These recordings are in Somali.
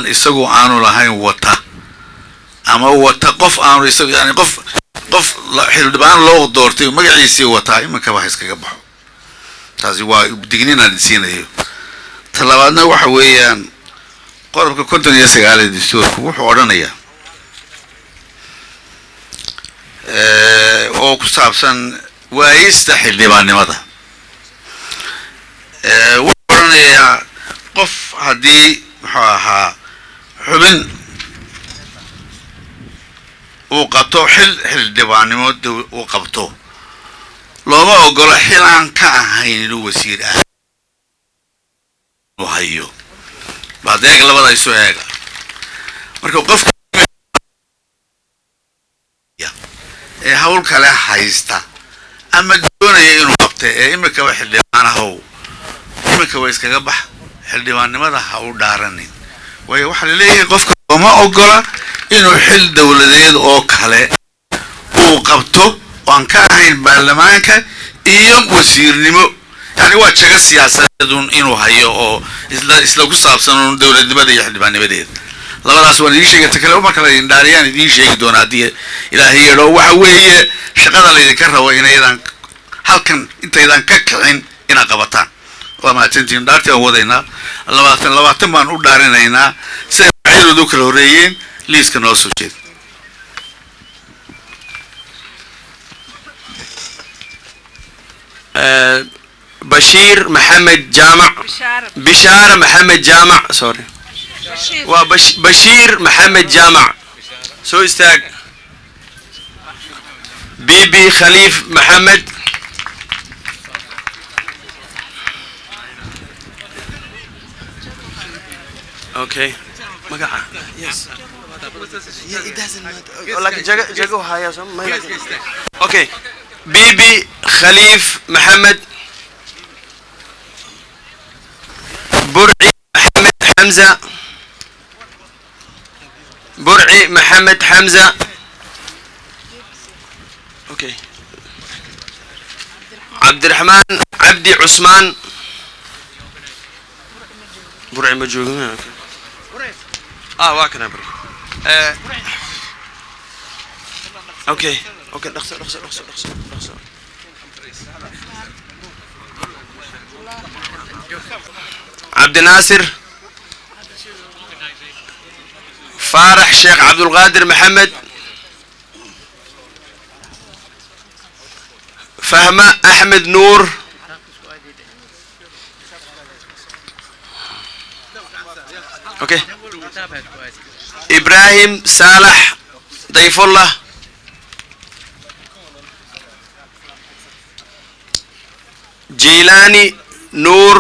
Xildhibaan isagu aanu lahayn wata ama wata qof aanu isagu, yani qof xildhibaan loo doortay magaciisii wataa, iminkaba ha iskaga baxo. Taasi waa digninaan siinayo. Ta labaadna waxa weeyaan qodobka 59 ee dastuurku wuxuu odhanayaa oo ku saabsan waayista xildhibaannimada. Wuxuu odhanayaa qof haddii muxuu ahaa xubin uu qabto xil xildhibaannimo uu qabto, looma ogolo xil aan ka ahayn inuu wasiir ah uu hayo. Baad eeg, labada isu eega. Marka qofka ee hawl kale haysta ama doonaya inuu qabta ee imikaba xildhibaan ahow, imikaba iskaga bax xildhibaannimada, ha u dhaaranin, waayo waxaa la leeyahay qofka looma ogola inuu xil dowladeed oo kale uu qabto oo aan ka ahayn baarlamaanka iyo wasiirnimo, yani waa jago siyaasadeedun inuu hayo oo isla ku saabsan un dowladnimada iyo xildhibaannimadeeda. Labadaas waan idiin sheegay. Ta kale marka la idin dhaariyaan idiin sheegi doona haddii Ilaahay yeedho. Waxa weeye shaqada laydinka rabo inaydan halkan intaydan ka kicin inaad qabataan. Waa mahadsantihiin. Dhaartii waan wadaynaa. 20 20 baan u dhaarinaynaa siday magacyadooda u kala horreeyeen. Liiska noo soo jeeda. Bashiir Maxamed Jaamac, Bishaara Maxamed Jaamac, sorry, waa Bashiir Maxamed Jaamac, soo istaag. Bibi Khaliif Maxamed, okay, magaca, yes. Yeah, it doesn't matter. Laakiin jago jago haya soo ma. Okay, Bibi Khaliif Maxamed, Burci Maxamed Xamza, Burci Maxamed Xamza, okay. Cabdiraxmaan Cabdi Cusmaan, Burci ma joogin? Okay. Ah, waa kana Burci. Okay, dhaqso dhaqso dhaqso dhaqso dhaqso. Cabdinaasir Faarax Sheekh Cabdulqaadir Maxamed, Fahma Axmed Nuur, okay. Ibrahim Saalax Dayfullah, Jilani Nuur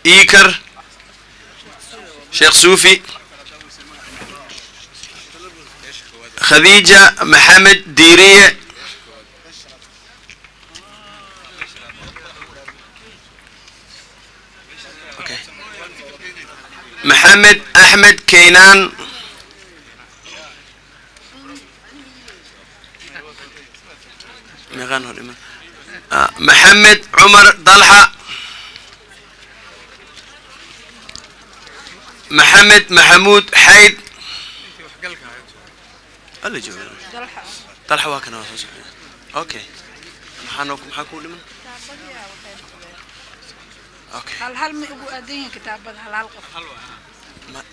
Iikar Sheekh Suufi, Khadiija Maxamed Diiriye, okay. Maxamed Axmed Keynaan, meeqaan hor iman? Maxamed Cumar Dalxa, Maxamed Maxamuud Xayd. Alla jooga Dalxa, waa kana, waa soo socda. Okay, maxaa noo, maxaa kuu dhiman? Okay. Hal hal ma ugu aadan yihiin kitaabada, hal hal qof.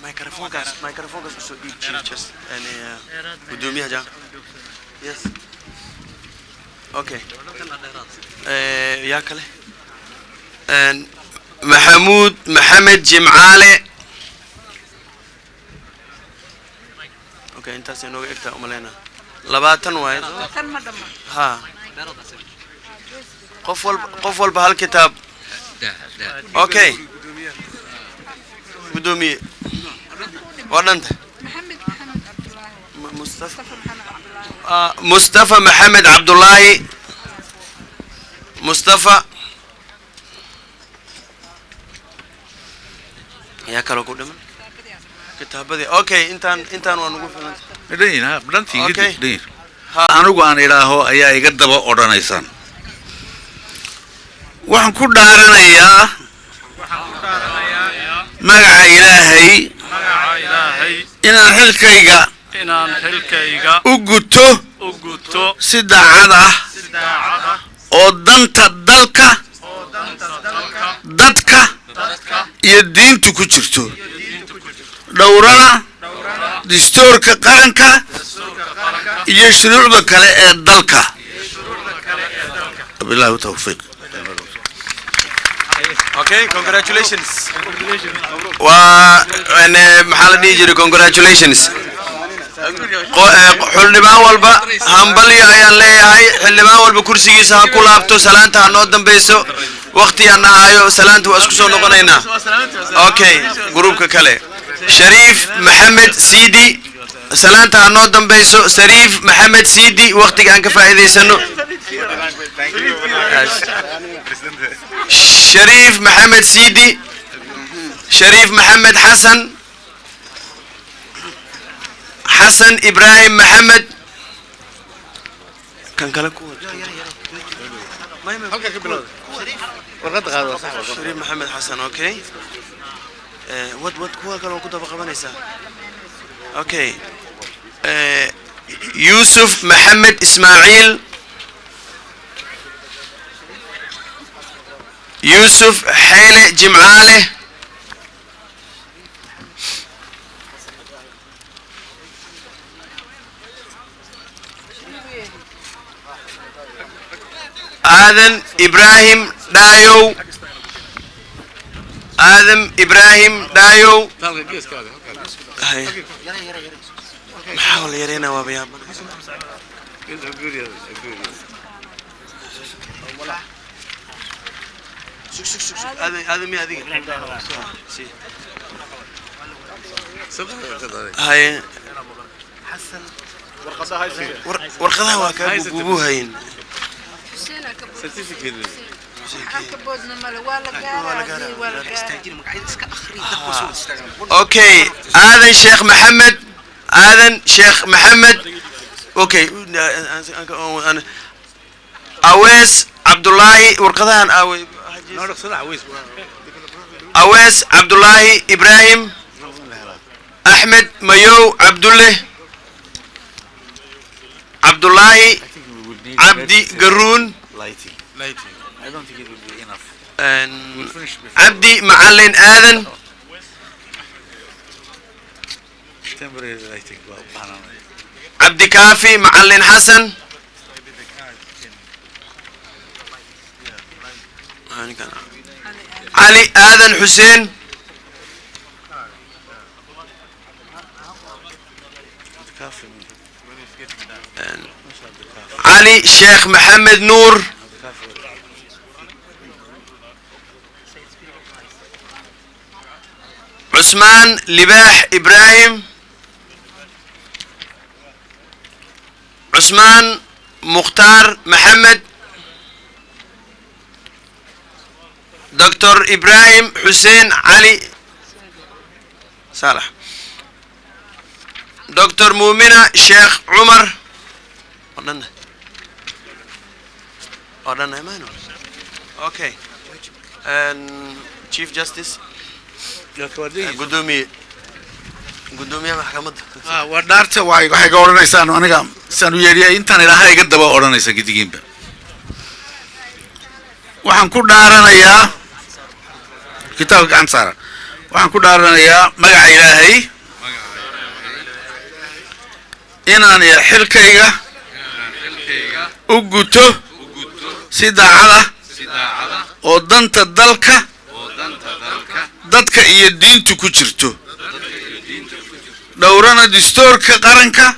Microphonekaas usoo dhiib, chief, just yani gudoomiyaha jaa. Yes, okay. Yaa kale? Maxamuud Maxamed Jimcaale, okay. Intaas inooga egtaa umaleynaa, 20 waaye. Tan ma dhamma. Ha, qof walba hal kitaab. Okay, gudoomiye, waa dhanta. Maxamed Maxamed Cabdulaahi. Mustafa. Mustafa Maxamed Cabdulaahi. Mustafa Maxamed Cabdulaahi, Mustafa. Yaa kaloo ku dhiman? Kitaabadii, okay, intaan waa nugu filanta. Dhan ha dhantii. Okay. Dhan. Ha. Anigu aan idhaaho ayaa iga daba odhanaysaan. Waxaan ku dhaaranayaa magaca Ilaahay. Inaan xilkayga Inaan xilkayga u guto u guto si daacad ah si daacad ah oo danta dalka, oo danta dalka, dadka dadka iyo diintu ku jirto, diinta ku jirto, dhowrana dhowrana dastuurka qaranka dastuurka qaranka iyo shuruucda kale ee dalka. Shuruucda kale ee dalka. Billahi tawfiiq. Okay, congratulations. Waa maxaa la dhihi jiray, congratulations. Xildhibaan walba hambalyo ayaan leeyahay. Xildhibaan walba kursigiisa ha ku laabto. Salaanta ha noo dambeyso, waqti aan nahayo. Salaanta waa isku soo noqonaynaa. Okay, gruupka kale, Shariif Maxamed Sidi. Salaanta ha noo dambeyso. Shariif Maxamed Sidi, waqtiga aan ka faa'iidaysano. Shariif Maxamed Sidi, Shariif Maxamed Xasan, Xasan Ibraahim Maxamed. Kan kale ku Shariif Maxamed Xasan. Okay, wad wad, kuwa kale waa ku daba qabanaysaa. Okay, Yuusuf Maxamed Ismaaciil, Yuusuf Xeele Jimcaale. Aadan Ibraahim Dhaayow, Aadam Ibraahim Dhaayow. Hay. Maxaa la yareynaa? Waaba yaaban. Sug, sug, sug, sug. Aadan, Aadan miya adiga? Si. Haye. Warqadaha waa kaa buubuuhayin. Xuseen aa ka bood. Waxaan ka boodna male, waa la gaaraa haddii waa la gaaraa. Okay, Aadan Sheekh Maxamed, Aadan Sheekh Maxamed. Okay, Awees Cabdullaahi. Warqadahan aawey? Awees Cabdullaahi Ibraahim, Axmed Mayow Cabdulle, Cabdullaahi Cabdi Garuun, Cabdi Macalin Aadan, Cabdikaafi Macalin Xasan, Cali Aadan Xuseen, Cali Sheekh Maxamed Nuur, Cusmaan Libaax Ibraahim, Cusmaan Mukhtaar Maxamed, Doctor Ibraahim Xuseen Cali Saalax, Doctor Muumina Sheekh Cumar. Oo dhan, oo dhan, Emmanuel. Okay. Chief Justice, gudoomiye, gudoomiyaha maxkamadda. Waa dhaarta. Waxay ga odhanaysaan aniga saan u yeedhiyay intaan ilaaha iga daba odhanaysa gidigiinba. Waxaan ku dhaaranayaa kitaabka gacan saaran. Waxaan ku dhaaranayaa magaca Ilaahay inaan xilkayga u guto si daacad ah oo danta dalka, dadka iyo diintu ku jirto, dhowrana dastuurka qaranka.